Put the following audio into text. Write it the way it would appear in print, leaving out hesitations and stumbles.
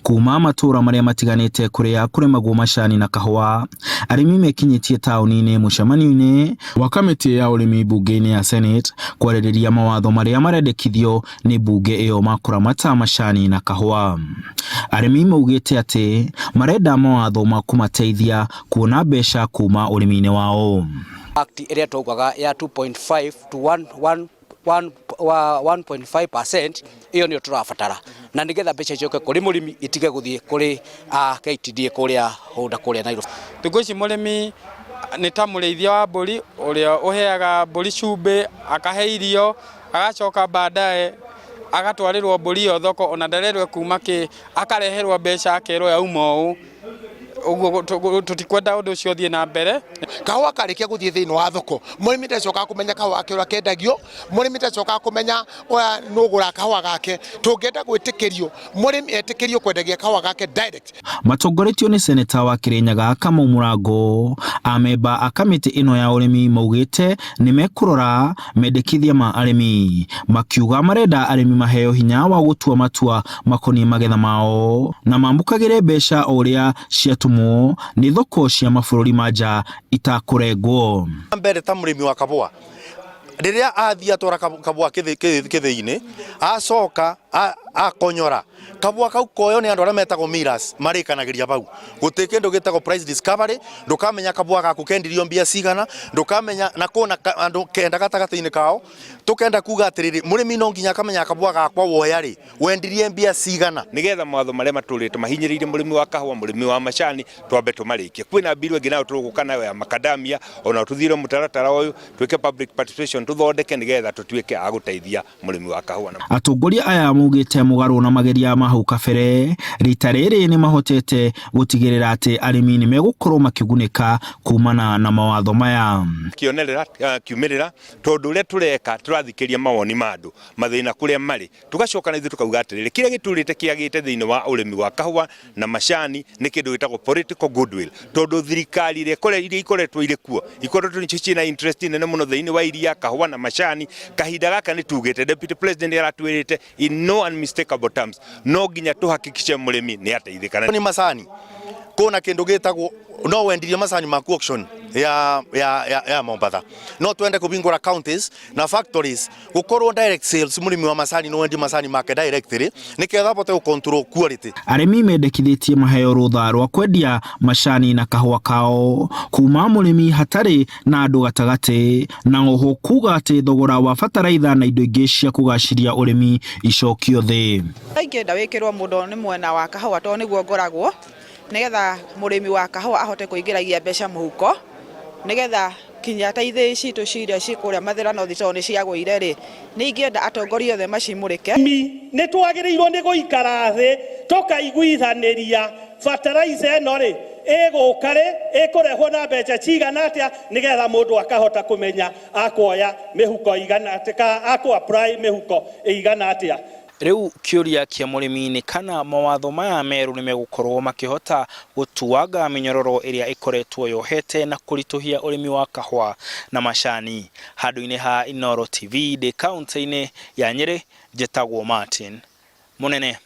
Kuma matũra marĩa matiganĩte kũrĩa kũrĩmagwo macani na kahũa, arĩmi mekinyĩtie taũni-inĩ mũcemanio-inĩ wa kamĩtĩ ya ũrĩmi mbunge-inĩ ya Senate kwarĩrĩria mawatho marĩa marendekithio nĩ mbunge ĩyo ma kũramata macani na kahũa. Arĩmi maugĩte atĩ marenda mawatho ma kũmateithia kuona mbeca kuma ũrĩmi-inĩ wao. Act ĩrĩa twaugaga ya 2.5 to 1, 1 1.5% ĩyo nĩyo tũrabatara na nĩgetha mbeca icoke kũrĩ mũrĩmi itige gũthiĩ kũrĩ KTDA kũrĩa Hũnda kũrĩa Nairobi. Thikũ ici mũrĩmi nĩ ta mũrĩithia wa mbũri ũrĩa ũheaga mbũri cumbĩ, akahe irio, agacoka baadaye agatwarĩrwo mbũri ĩyo thoko ona ndarerwo ĩkuma kĩ, akareherwo mbeca akerwo yauma ũũ. Ũguo tũtikwenda ũndũ ũcio ũthiĩ na mbere. Kahũa karĩkia gũthiĩ thĩinĩ wa thoko, mũrĩmi ndacokaga kũmenya kahũa gake ũrĩa kendagio, mũrĩmi ndacokaga kũmenya ũrĩa nũ ũgũraga kahũa gake. Tũngĩenda gwĩtĩkĩrio, mũrĩmi etĩkĩrio kwendagia kahũa gake direct. Matongoretio nĩ Seneta wa Kirinyaga Kamau Mũrango, amemba a kamĩtĩ ĩno ya ũrĩmi maugĩte nĩ mekũrora mendekithia ma arĩmi, makiuga marenda arĩmi maheo hinya wa gũtua matua makoniĩ magetha mao na mamũkagĩre mbeca o ũrĩa ciatũmwo nĩ thoko cia mabũrũri ma nja itakũrengwo. Mbere ta mũrĩmi wa kabũa rĩrĩa athiĩ atwara kabũa kĩthĩi-inĩ acoka akonyora kabũa kau koyo nĩ andũ arĩa metagwo millers marĩkanagĩria bau gũtirĩ kĩndũ gĩtagwo price discovery ndũkamenya kabũa gaku kendirio mbia cigana ndũkamenya na kũna andũ kenda gatagatĩ-inĩ kao tũkenda kuga atĩrĩrĩ mũrĩmi no nginya akamenya kabũa gakwa woya rĩ wendirie mbia cigana. Nigetha mawatho marĩa matũrĩte mahinyĩrĩirie mũrĩmi wa kahũa, mũrĩmi wa macani twambe tũmarĩkie. Kwĩna mbiru ĩngĩ nayo tũgũka nayo ya macadamia ona tũthiĩre mũtaratara ũyũ twĩke public participation tũthondeke nĩgetha tũtuĩke a gũteithia mũrĩmi wa kahũa. Atongoria aya maugĩte mũgarũ na mageria ma hau kabere, rita rĩrĩ nĩ mahotete gũtigĩrĩra atĩ arĩmi nĩ megũkorwo makĩgunĩka kumana na mawatho maya. Kĩonerera kiumĩrĩra tondũ ũrĩa tũreka tũrathikĩria mawoni ma andũ mathĩna kũrĩa marĩ tugacoka na ithuĩ tukauga atĩrĩrĩ kĩrĩa gĩtũrĩte kĩagĩte thĩinĩ wa ũrĩmi wa kahũa na macani nĩ kĩndũ gĩtagwo political goodwill tondũ thirikari iria ikoretwo irĩ kuo ikoretwo nĩcio ciĩna interest nene mũno thĩinĩ wa iria kahũa na macani. Kahinda gaka nĩ tugĩte deputy president nĩ aratwĩrĩte in no unmistakable terms no nginya tũhakikishe mũrĩmi nĩ ateithĩka. Nĩ macani kũna kĩndũ gĩtagwo no wendirie macani maku auction ya, ya, ya, ya Mombatha no twende kũhingũra counties na factories gukorwo direct sales mũrĩmi wa macani no wendie macani make directly nĩgetha abote gũ control quality. Arĩmi mendekithĩtie maheo rũtha rwa kwendia macani na kahũa kao kuma mũrĩmi hatarĩ na andũ gatagatĩ, na oho kuga atĩ thogora wa bataraitha na indo ingĩ cia kũgaciria ũrĩmi icokio thĩ. Ingĩenda wĩkĩrwo mũno nĩ mwena wa kahũa tondũ nĩguo ngoragwo, nĩgetha mũrĩmi wa kahũa ahote kũingĩragia mbeca mũhuko, nĩgetha kinya ta ithĩi citũ ciria ciĩ kũrĩa Mathĩra North tondũ nĩ ciagũire rĩ, nĩ ingĩenda atongoria othe macimũrĩke. Nĩ twagĩrĩirwo nĩ gũikara thĩ tũkaiguithanĩria fertilizer ĩno rĩ ĩgũka rĩ ĩkũrehwo na mbeca cigana atĩa nĩgetha mũndũ akahota kũmenya akuoya mĩhuko igana atĩa ka akũ apply mĩhuko ĩigana atĩa. Rĩu kĩũria kĩa mũrĩmi nĩ kana mawatho maya merũ nĩmegũkorwo makĩhota gũtuanga mĩnyororo ĩrĩa ĩkoretwo yohete na kũritũhia ũrĩmi wa kahũa na macani. Handũ-inĩ ha Inooro TV ndĩ kauntĩ-inĩ ya Nyĩrĩ, njĩtagwo Martin Mũnene.